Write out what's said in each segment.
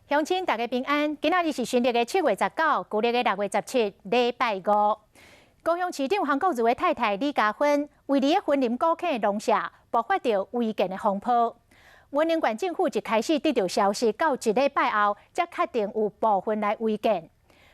鄉親大家平安，今仔日是新曆的7月19，舊曆的6月17，禮拜五。高雄市長韓國瑜的太太李佳芬，位佇咧雲林古坑農舍爆發著違建的風波。雲林縣政府一開始得著消息，到一禮拜後才確定有部分來違建。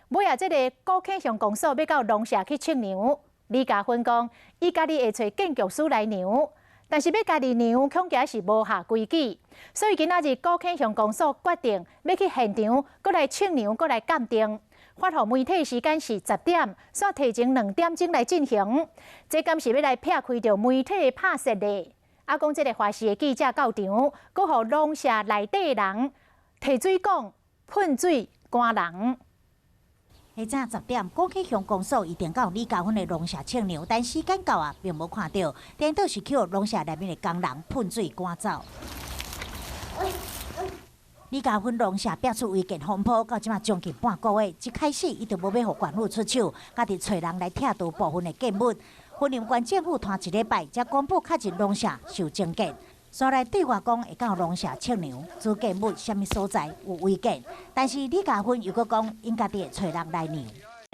尾仔，這个古坑鄉公所欲到農舍去測量，李佳芬講，伊家己會揣建築師來量。但是欲家己量，恐驚是無合規矩，所以今仔日古坑鄉公所決定欲去現場，閣來測量，閣來鑑定。發予媒體時間是10點，煞提前2點鐘來進行。這敢是欲來避開著媒體的拍攝咧？啊，講這个華視的記者到場，閣予農舍內底人提水管噴水趕人。下早10點，古坑鄉公所預定到李佳芬的農舍測量，但時間到啊，並無看著，顛倒是去予農舍內面的工人噴水趕走。李佳芬農舍爆出違建風波，到這馬將近半個月，一開始伊就無欲予縣府出手，家己揣人來拆除部分的建物。雲林縣政府拖一禮拜，才公布確認農舍受徵建。煞來對外講會到農舍測量，指建物啥物所在有違建，但是李佳芬又閣講，𪜶家己會揣人來量。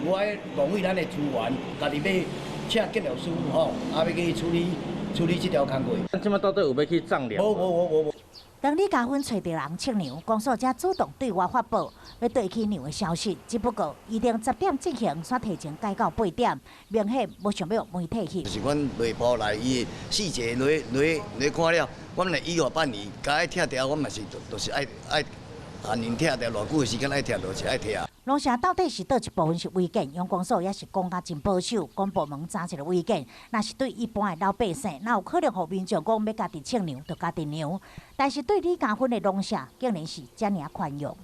無愛浪費咱的資源，家己欲請建築師吼，啊欲去處理處理這條工課。這馬到底有欲去丈量？無無無無無。當李佳芬揣著人測量，公所才主動對外發布欲對去量的消息。只不過預定十點進行，煞提前改到8點，明顯無想欲媒體翕。就是阮內部來伊的細節落落落看了，阮來依法辦理，該愛拆掉，阮嘛是就是愛愛，限𪜶拆掉，偌久的時間愛拆，就是愛拆。農舍到底是佗一部分是違建，陽光所也是講甲真保守，講部門知一个違建，若是對一般的老百姓，哪有可能予民眾講欲家己測量就家己量？但是對李佳芬的農舍，竟然是遮爾寬容。